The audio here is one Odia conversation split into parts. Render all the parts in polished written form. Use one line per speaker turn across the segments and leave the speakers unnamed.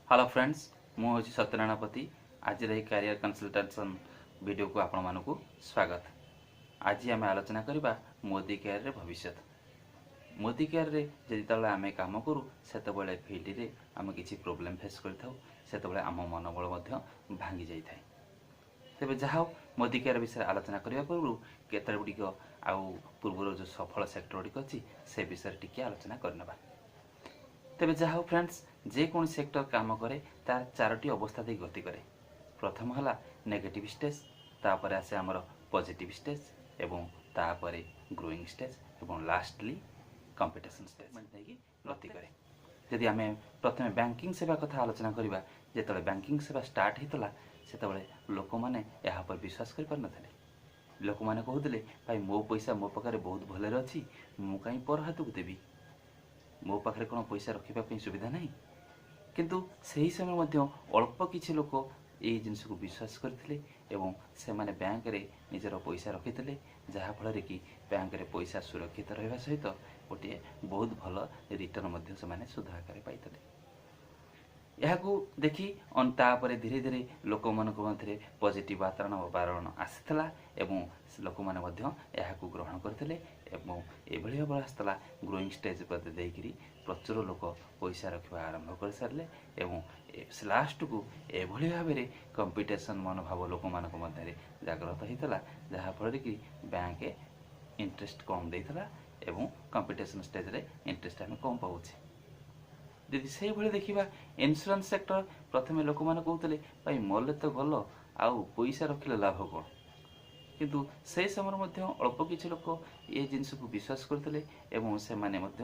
ହ୍ୟାଲୋ ଫ୍ରେଣ୍ଡସ୍, ମୁଁ ହେଉଛି ସତ୍ୟନାରାୟଣ ପତି। ଆଜିର ଏହି କ୍ୟାରିୟର କନସଲଟେସନ୍ ଭିଡ଼ିଓକୁ ଆପଣମାନଙ୍କୁ ସ୍ୱାଗତ। ଆଜି ଆମେ ଆଲୋଚନା କରିବା ମୋଦି କେୟାରରେ ଭବିଷ୍ୟତ। ମୋଦି କେୟାରରେ ଯେତେବେଳେ ଆମେ କାମ କରୁ, ସେତେବେଳେ ଫିଲ୍ଡରେ ଆମେ କିଛି ପ୍ରୋବ୍ଲେମ୍ ଫେସ୍ କରିଥାଉ, ସେତେବେଳେ ଆମ ମନୋବଳ ମଧ୍ୟ ଭାଙ୍ଗି ଯାଇଥାଏ। ତେବେ ଯାହା ହଉ, ମୋଦି କେୟାର ବିଷୟରେ ଆଲୋଚନା କରିବା ପୂର୍ବରୁ କେତେ ଗୁଡ଼ିକ ଆଉ ପୂର୍ବରୁ ଯେଉଁ ସଫଳ ସେକ୍ଟର ଗୁଡ଼ିକ ଅଛି, ସେ ବିଷୟରେ ଟିକେ ଆଲୋଚନା କରିନେବା। ତେବେ ଯାହା ହଉ ଫ୍ରେଣ୍ଡସ୍, ଯେକୌଣସି ସେକ୍ଟର କାମ କରେ, ତାର ଚାରୋଟି ଅବସ୍ଥା ଦେଇ ଗତି କରେ। ପ୍ରଥମ ହେଲା ନେଗେଟିଭ୍ ଷ୍ଟେଜ୍, ତାପରେ ଆସେ ଆମର ପଜିଟିଭ୍ ଷ୍ଟେଜ୍ ଏବଂ ତାପରେ ଗ୍ରୋଇଂ ଷ୍ଟେଜ୍ ଏବଂ ଲାଷ୍ଟଲି କମ୍ପିଟିସନ୍ ଷ୍ଟେଜ୍ ନେଇକି ଗତି କରେ। ଯଦି ଆମେ ପ୍ରଥମେ ବ୍ୟାଙ୍କିଂ ସେବା କଥା ଆଲୋଚନା କରିବା, ଯେତେବେଳେ ବ୍ୟାଙ୍କିଂ ସେବା ଷ୍ଟାର୍ଟ ହେଇଥିଲା, ସେତେବେଳେ ଲୋକମାନେ ଏହା ଉପରେ ବିଶ୍ୱାସ କରିପାରୁନଥିଲେ। ଲୋକମାନେ କହୁଥିଲେ, ଭାଇ, ମୋ ପଇସା ମୋ ପାଖରେ ବହୁତ ଭଲରେ ଅଛି, ମୁଁ କାହିଁ ପର ହାତକୁ ଦେବି? ମୋ ପାଖରେ କ'ଣ ପଇସା ରଖିବା ପାଇଁ ସୁବିଧା ନାହିଁ? କିନ୍ତୁ ସେହି ସମୟ ମଧ୍ୟ ଅଳ୍ପ କିଛି ଲୋକ ଏଇ ଜିନିଷକୁ ବିଶ୍ୱାସ କରିଥିଲେ ଏବଂ ସେମାନେ ବ୍ୟାଙ୍କରେ ନିଜର ପଇସା ରଖିଥିଲେ, ଯାହାଫଳରେ କି ବ୍ୟାଙ୍କରେ ପଇସା ସୁରକ୍ଷିତ ରହିବା ସହିତ ଗୋଟିଏ ବହୁତ ଭଲ ରିଟର୍ଣ୍ଣ ମଧ୍ୟ ସେମାନେ ସୁଧ ଆକାରରେ ପାଇଥିଲେ। ଏହାକୁ ଦେଖି ତାପରେ ଧୀରେ ଧୀରେ ଲୋକମାନଙ୍କ ମଧ୍ୟରେ ପଜିଟିଭ୍ ବାତାବରଣ ବାରଣ ଆସିଥିଲା ଏବଂ ଲୋକମାନେ ମଧ୍ୟ ଏହାକୁ ଗ୍ରହଣ କରିଥିଲେ ଏବଂ ଏଭଳି ଭାବରେ ଆସିଥିଲା ଗ୍ରୋଇଂ ଷ୍ଟେଜ୍ ପ୍ରତି ଦେଇକରି ପ୍ରଚୁର ଲୋକ ପଇସା ରଖିବା ଆରମ୍ଭ କରିସାରିଲେ ଏବଂ ଲାଷ୍ଟକୁ ଏଭଳି ଭାବରେ କମ୍ପିଟିସନ୍ ମନୋଭାବ ଲୋକମାନଙ୍କ ମଧ୍ୟରେ ଜାଗ୍ରତ ହେଇଥିଲା, ଯାହାଫଳରେ କି ବ୍ୟାଙ୍କ ଇଣ୍ଟରେଷ୍ଟ କମ୍ ଦେଇଥିଲା ଏବଂ କମ୍ପିଟିସନ୍ ଷ୍ଟେଜ୍ରେ ଇଣ୍ଟରେଷ୍ଟ ଆମେ କମ୍ ପାଉଛେ। ଯଦି ସେଇଭଳି ଦେଖିବା ଇନ୍ସୁରାନ୍ସ ସେକ୍ଟର, ପ୍ରଥମେ ଲୋକମାନେ କହୁଥିଲେ, ଭାଇ, ମଲେ ତ ଗଲ, ଆଉ ପଇସା ରଖିଲେ ଲାଭ କ'ଣ? କିନ୍ତୁ ସେହି ସମୟରେ ମଧ୍ୟ ଅଳ୍ପ କିଛି ଲୋକ ଏ ଜିନିଷକୁ ବିଶ୍ୱାସ କରିଥିଲେ ଏବଂ ସେମାନେ ମଧ୍ୟ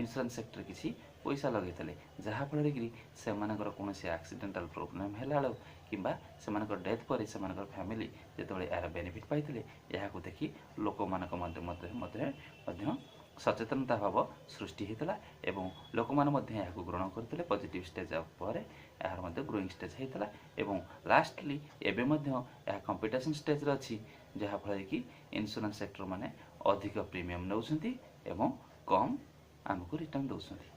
ଇନ୍ସୁରାନ୍ସ ସେକ୍ଟରରେ କିଛି ପଇସା ଲଗାଇଥିଲେ, ଯାହାଫଳରେ କି ସେମାନଙ୍କର କୌଣସି ଆକ୍ସିଡେଣ୍ଟାଲ ପ୍ରୋବ୍ଲେମ୍ ହେଲା ବେଳକୁ କିମ୍ବା ସେମାନଙ୍କର ଡେଥ୍ ପରେ ସେମାନଙ୍କର ଫ୍ୟାମିଲି ଯେତେବେଳେ ଏହାର ବେନିଫିଟ୍ ପାଇଥିଲେ, ଏହାକୁ ଦେଖି ଲୋକମାନଙ୍କ ମଧ୍ୟରେ ମଧ୍ୟ ସଚେତନତା ଭାବ ସୃଷ୍ଟି ହେଇଥିଲା ଏବଂ ଲୋକମାନେ ମଧ୍ୟ ଏହାକୁ ଗ୍ରହଣ କରିଥିଲେ। ପଜିଟିଭ୍ ଷ୍ଟେଜ୍ ପରେ ଏହାର ମଧ୍ୟ ଗ୍ରୋଇଂ ଷ୍ଟେଜ୍ ହେଇଥିଲା ଏବଂ ଲାଷ୍ଟଲି ଏବେ ମଧ୍ୟ ଏହା କମ୍ପିଟିସନ୍ ଷ୍ଟେଜ୍ରେ ଅଛି, ଯାହାଫଳରେ କି ଇନ୍ସୁରାନ୍ସ ସେକ୍ଟର ମାନେ ଅଧିକ ପ୍ରିମିୟମ୍ ନେଉଛନ୍ତି ଏବଂ କମ୍ ଆମକୁ ରିଟର୍ଣ୍ଣ ଦେଉଛନ୍ତି।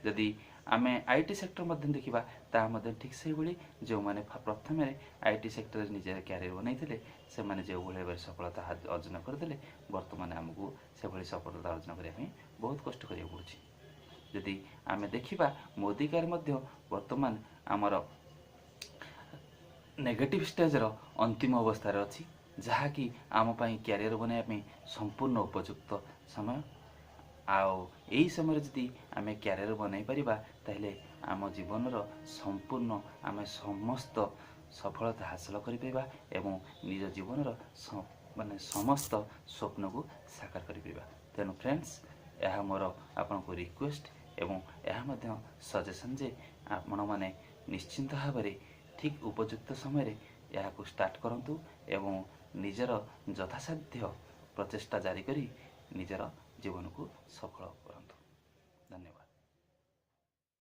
ଯଦି ଆମେ I T sector ମଧ୍ୟ ଦେଖିବା, ତାହା ମଧ୍ୟ ଠିକ୍ ସେଇଭଳି। ଯେଉଁମାନେ ପ୍ରଥମେ I T ସେକ୍ଟରରେ ନିଜର କ୍ୟାରିୟର ବନାଇଥିଲେ, ସେମାନେ ଯେଉଁଭଳି ଭାବରେ ସଫଳତା ଅର୍ଜନ କରିଥିଲେ, ବର୍ତ୍ତମାନ ଆମକୁ ସେଭଳି ସଫଳତା ଅର୍ଜନ କରିବା ପାଇଁ ବହୁତ କଷ୍ଟ କରିବାକୁ ପଡ଼ୁଛି। ଯଦି ଆମେ ଦେଖିବା, ମୋଦି କେୟାର ମଧ୍ୟ ବର୍ତ୍ତମାନ ଆମର ନେଗେଟିଭ୍ ଷ୍ଟେଜ୍ର ଅନ୍ତିମ ଅବସ୍ଥାରେ ଅଛି, ଯାହାକି ଆମ ପାଇଁ କ୍ୟାରିୟର ବନାଇବା ପାଇଁ ସମ୍ପୂର୍ଣ୍ଣ ଉପଯୁକ୍ତ ସମୟ। ଆଉ ଏହି ସମୟରେ ଯଦି ଆମେ କ୍ୟାରିୟର ବନାଇ ପାରିବା, ତାହେଲେ ଆମ ଜୀବନର ସମ୍ପୂର୍ଣ୍ଣ ଆମେ ସମସ୍ତ ସଫଳତା ହାସଲ କରିପାରିବା ଏବଂ ନିଜ ଜୀବନର ମାନେ ସମସ୍ତ ସ୍ୱପ୍ନକୁ ସାକାର କରିପାରିବା। ତେଣୁ ଫ୍ରେଣ୍ଡସ୍, ଏହା ମୋର ଆପଣଙ୍କୁ ରିକ୍ୱେଷ୍ଟ ଏବଂ ଏହା ମଧ୍ୟ ସଜେସନ୍ ଯେ ଆପଣମାନେ ନିଶ୍ଚିନ୍ତ ଭାବରେ ଠିକ୍ ଉପଯୁକ୍ତ ସମୟରେ ଏହାକୁ ଷ୍ଟାର୍ଟ କରନ୍ତୁ ଏବଂ ନିଜର ଯଥାସାଧ୍ୟ ପ୍ରଚେଷ୍ଟା ଜାରି କରି ନିଜର ଜୀବନକୁ ସଫଳ କରନ୍ତୁ। ଧନ୍ୟବାଦ।